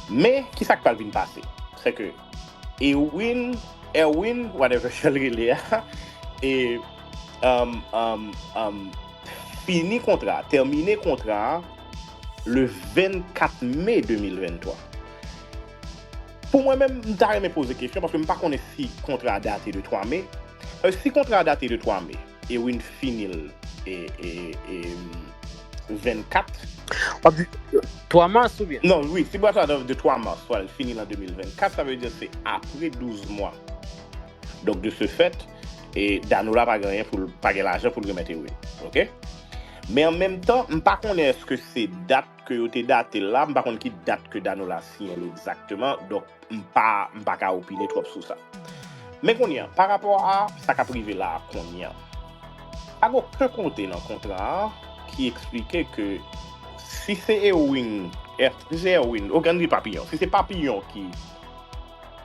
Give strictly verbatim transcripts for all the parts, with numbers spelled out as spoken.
Men, ki sa k pral vin pase? Se ke Erwin, Erwin, whatever jan l rele a, e, um, um, um, fini kontra, tèmine kontra a le vennkat me de mil venntwa. Pou mwen menm, m ta renmen poze kesyon paske m pa konnen si kontra a date de twa me. Euh, si kontra a date de twa me, Erwin fini l e, e, e, vennkat. W ap di twa mas oubyen? Non, wi, si kontra a de twa mas, swa l fini l an de mil vennkat, sa vle di se apre douz mwa. Donk, de ce fait, e Danola pa gen anyen pou l, pa gen lajan pou l remèt Erwin. Oke? Men an menm tan, m pa konnen èske se dat ke yo te date l la, m pa konn ki dat ke Danola siyen l egzakteman, donk m pa, m pa ka opine twòp sou sa. Men kounye a, pa rapò a sa k ap rive la a kounye a, pa gen okenn kote nan kontra a ki eksplike ke si se Erwin, si se Erwin, oke, ann di Papiyon, si se Papiyon ki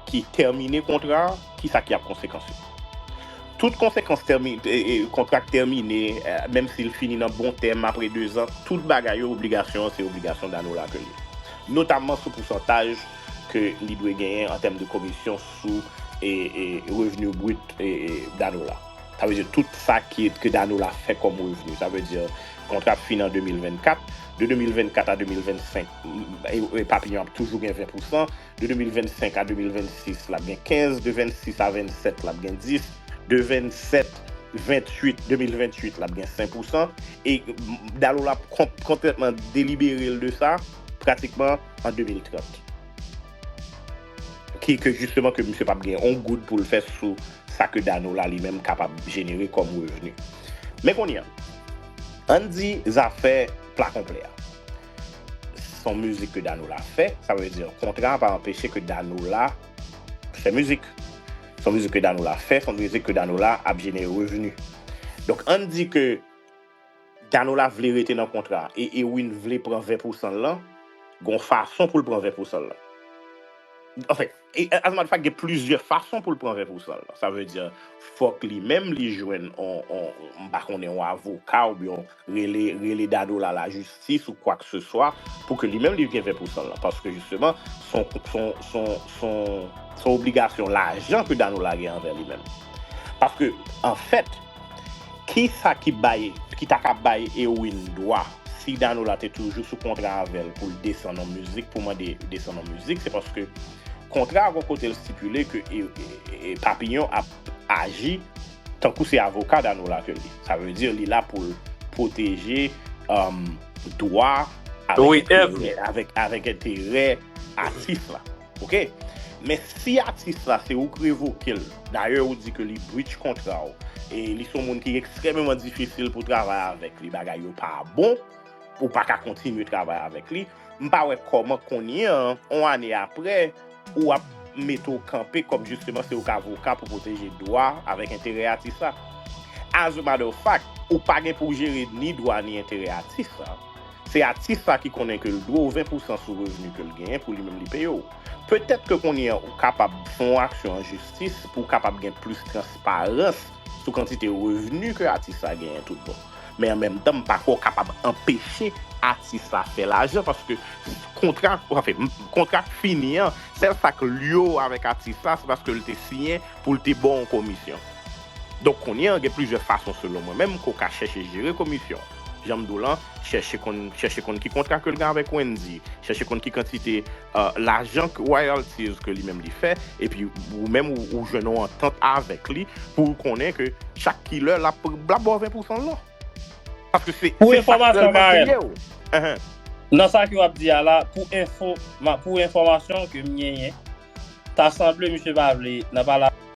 ki tèmine kontra a, ki sa ki ap konsekans yo? Tout konsekans tèmi, e, e, kontra k tèmine, e, menm si l fini nan bon tèm apre dezan, tout bagay yo, obligasyon an, se obligasyon Danola ke l ye. Notamman sou pousantaj ke li dwe genyen an tèm de komisyon sou e, e, revni brit e, e, Danola. Sa vle di tout sa ki, ke Danola fè kòm revni. Sa vle di kontra ap fini an de mil vennkat, de de mil vennkat a de mil vennsenk, e, e, Papiyon ap toujou gen ven pousan, de de mil vennsenk a de mil vennsis, l ap gen kenz, de vennsis a vennsèt, l ap gen dis, de vennsèt, venntuit, de mil venntuit, l ap gen senk pousan, e Danola ap konplètman delibere l de sa, pratikman an de mil trant. Ki, ke jisteman ke misye p ap gen yon goud pou l fè sou sa ke Danola li menm kapab jenere kòm revni. Men kounye a, ann di zafè Pla Konplè a. Se yon mizik ke Danola fè, sa vle di kontra a pa anpeche ke Danola fè mizik. Se yon mizik ke Danola fè, se yon mizik ke Danola ap jenere revni. Donk, ann di ke Danola vle rete nan kontra a e Erwin vle pran ven pousan l lan, gen yon fason pou l pran ven pousan l lan. Anfen, e, as a matter of fact, gen plizyè fason pou l pran ven pousan l lan. Sa vle di, fòk li menm li jwenn on, on, m pa konnen, yon avoka oubyen rele, rele Danola lajistis ou kwakeseswa pou ke li menm li gen ven pousan l lan. Paske jisteman, se yon, se yon, se yon, se yon, se yon obligasyon lajan ke Danola gen anvè li menm. Paske, anfèt, ki sa ki bay, ki ta ka bay Erwin dwa, si Danola te toujou sou kontra avè l pou l desann yon mizik, pou mande desann yon mizik, se paske kontra a gon kote l stipile ke e, e, e, Papiyon ap aji tankou se avoka Danola ke l ye. Sa vle di li la pou l pwoteje, um, dwa avèk, wi, enterè, avèk, avèk enterè atis la. Oke? Men si atis la se ou k revoke l, dayè ou di ke li breach kontra w, e li se yon moun ki ekstrèmeman difisil pou travay avèk li, bagay yo pa bon, ou pa ka kontinye travay avèk li, m pa wè kòman kounye an, yon ane apre, ou ap mete w kanpe kòm jisteman se ou k avoka pou pwoteje dwa avèk enterè atis la. As a matter of fact, ou pa gen pou w jere ni dwa ni enterè atis la. Se atis la ki konnen ke l dwe w ven pousan sou revni ke l genyen pou li menm li peye w. Petèt ke kounye an ou kapab fè yon aksyon an jistis pou w kapab gen plis transparans sou kantite revni ke atis la genyen tout bon. Men an menm tan, m pa kwè w kapab anpeche atis la fè lajan paske kontra, anfen, kontra k fini an, sèl sa k lye w avèk atis la, se paske l te siyen pou l te ba w yon komisyon. Donk, kounye an, gen plizyè fason, selon mwen menm, ke w ka chèche jere komisyon. Jan m di w lan, chèche konn, chèche konn ki kontra ke l gen avèk Wendyy, chèche konn ki kantite, euh, lajan, royalties ke li menm li fè, epi ou menm ou, ou jwenn yon antant avèk li pou w konnen ke chak kilè l ap, l ap ba w ven pousan l lan. Paske se, pou enfòmasyon, Mael, nan sa ke w ap di a la, pou enfo, pou enfòmasyon ke m genyen, ta sanble misye pa vle nan pale